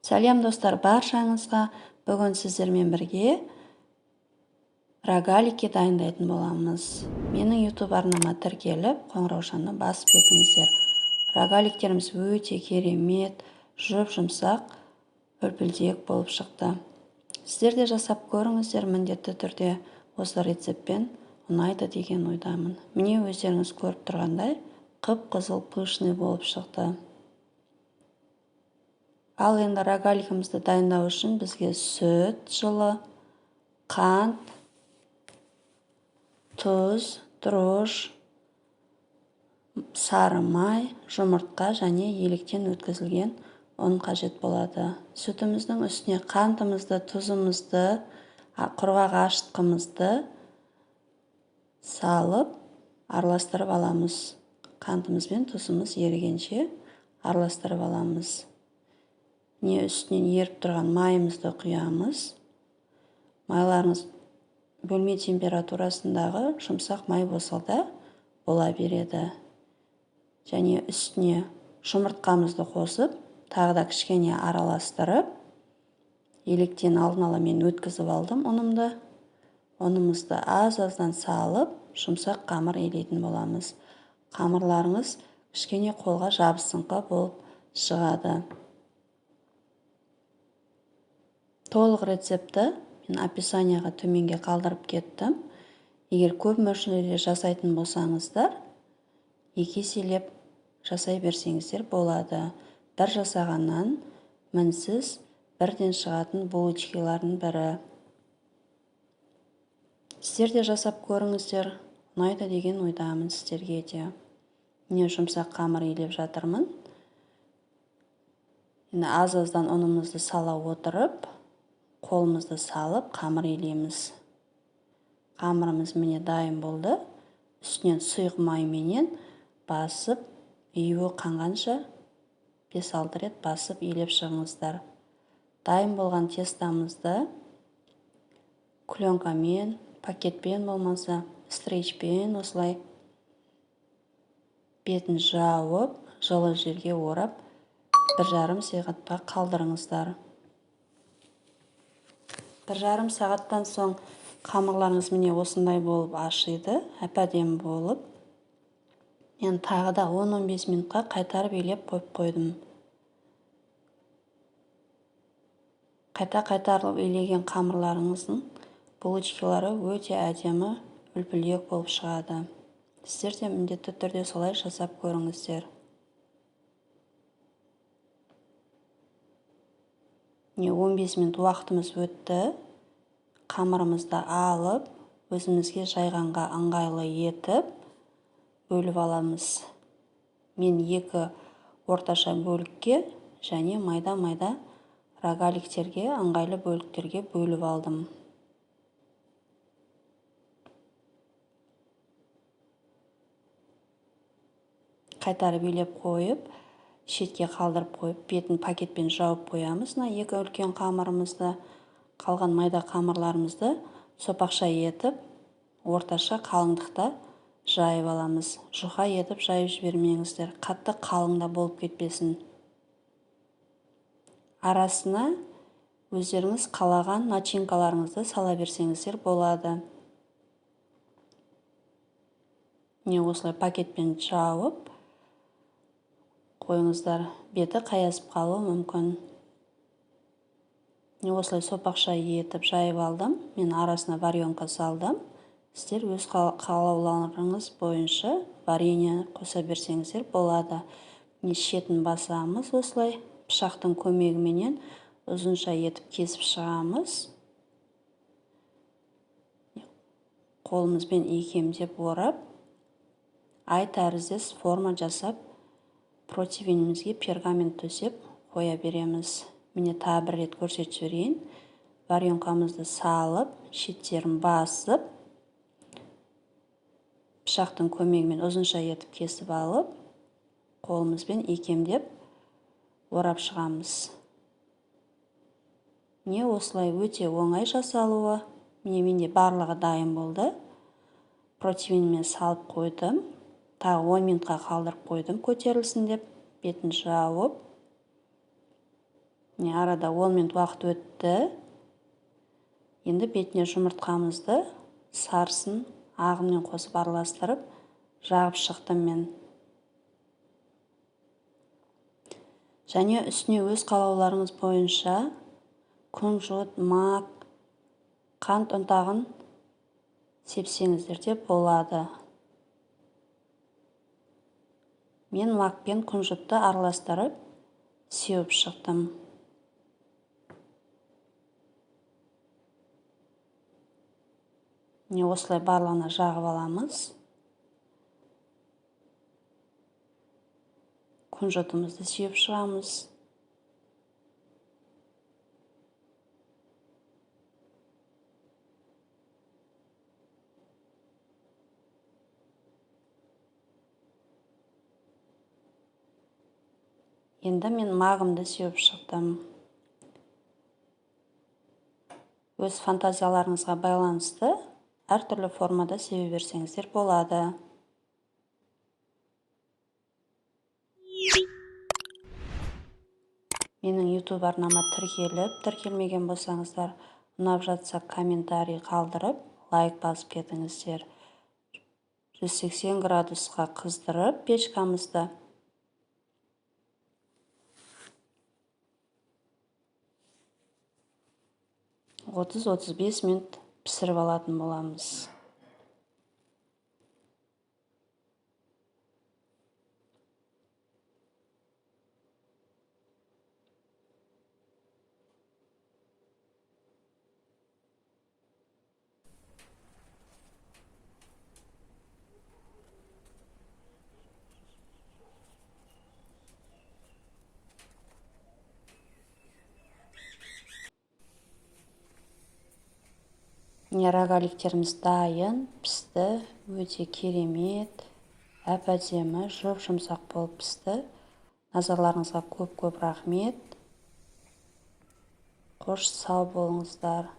Сәлем достар баршаңызға. Бүгін сіздермен бірге рогалики дайындайтын боламыз. Менің YouTube арнама тіркеліп, қоңыраушаны басып кетіңіздер. Рогаликтеріміз өте керемет, жұп-жұмсақ, үлпілдек болып шықты. Сіздер де жасап көріңіздер, міндетті түрде осы рецептпен ұнайды деген ойдамын. Міне өздеріңіз көріп тұрғандай, қып-қызыл пышный болып шықты. Ал енді рогаликімізді дайындау үшін бізге сүт, жылы, қант, тұз, дрожж, сары май, жұмыртқа және електен өткізілген ұн қажет болады. Сүтіміздің үстіне қантымызды, тұзымызды, құрғақ ашытқымызды салып араластырып аламыз. Қантымыз бен тұзымыз ерігенше араластырып аламыз. Міне үстінен еріп тұрған майымызды құямыз. Майларыңыз бөлме температурасындағы жұмсақ май болса да бола береді. Және үстіне жұмыртқамызды қосып, тағы да кішкене араластырып, електен алдын ала мен өткізіп алдым ұнымды. Ұнымызды аз-аздан салып, жұмсақ қамыр илейтін боламыз. Қамырларыңыз кішкене қолға жабысыңқы болып шығады. Толық рецепті мен описанияға төменге қалдырып кеттім. Егер көп мөлшерде жасайтын болсаңыздар, екі еселеп жасай берсеңіздер болады. Бір жасағаннан мінсіз бірден шығатын булочкалардың бірі. Сіздер де жасап көріңіздер, ұнайды деген ойдамын сіздерге де. Міне жұмсақ қамыр илеп жатырмын. Енді аз-аздан ұнымызды сала отырып, қолымызды салып қамыр илейміз. Қамырымыз міне дайын болды. Үстінен сұйық майменен басып, июі қанғанша 5-6 рет басып илеп шығыңыздар. Дайын болған тестамызды пленкамен, пакетпен болмаса, стрейчпен осылай бетін жауып, жылы жерге орап, 1,5 сағатқа қалдырыңыздар. 1,5 сағаттан соң қамырларыңыз міне осындай болып ашиды, әп-әдемі болып. Мен тағы да 10-15 минутқа қайтарып илеп қойып қойдым. Қайта қайтарылып илеген қамырларыңыздың булочкалары өте әдемі үлпілдек болып шығады. Сіздер де міндетті түрде солай жасап көріңіздер. Міне 15 минут уақытымыз өтті. Қамырымызды алып, өзімізге жайғанға ыңғайлы етіп бөліп аламыз. Мен 2 орташа бөлікке және майда-майда рогаликтерге, ыңғайлы бөліктерге бөліп алдым. Қайтарып илеп қойып, шетке қалдырып қойып, бетін пакетпен жауып қоямыз. Мына 2 үлкен қамырымызды, қалған майда қамырларымызды сопақша етіп, орташа қалыңдықта жайып аламыз. Жұқа етіп жайып жібермеңіздер, қатты қалың да болып кетпесін. Арасына өздеріңіз қалаған начинкаларыңызды сала берсеңіздер болады. Міне осылай пакетпен жауып қойыңыздар, беті қаясып қалуы мүмкін. Міне осылай сопақша етіп жайып алдым. Мен арасына варенка салдым. Сіздер өз қалауларыңыз бойынша варенье қоса берсеңіздер болады. Міне шетін басамыз осылай, пышақтың көмегіменен ұзынша етіп кесіп шығамыз. Қолымызбен икемдеп орап, ай тәріздес форма жасап, противенімізге пергамент төсеп қоя береміз. Міне тағы бір рет көрсетіп жіберейін. Варенкамызды салып, шеттерін басып, пышақтың көмегімен ұзынша етіп кесіп алып, қолымызбен икемдеп орап шығамыз. Міне осылай өте оңай жасалуы. Міне менде барлығы дайын болды. Противенмен салып қойдым. Тағы 10 минутқа қалдырып қойдым көтерілсін деп, бетін жауып. Міне, арада 10 минут уақыт өтті. Енді бетіне жұмыртқамызды сарысын ағымен қосып араластырып жағып шықтым мен. Және үстіне өз қалауларыңыз бойынша күнжіт, мак, қант ұнтағын сепсеңіздер де болады. Мен мак пен күнжітті араластырып сеуіп шықтым. Міне, осылай барлығына жағып аламыз. Күнжітімізді сеуіп шығамыз. Енді мен мағымды сеуіп шықтым. Өз фантазияларыңызға байланысты әртүрлі формада себе берсеңіздер болады. Менің YouTube арнама тіркеліп, тіркелмеген болсаңыздар, ұнап жатса комментарий қалдырып, лайк басып кетіңіздер. 180 градусқа қыздырып печкамызды. 30-35 минут пісіріп алатын боламыз. Міне, рогаликтеріміз дайын, пісті, өте керемет, әп-әдемі, жұп-жұмсақ болып пісті. Назарларыңызға көп-көп рахмет. Қош сау болыңыздар.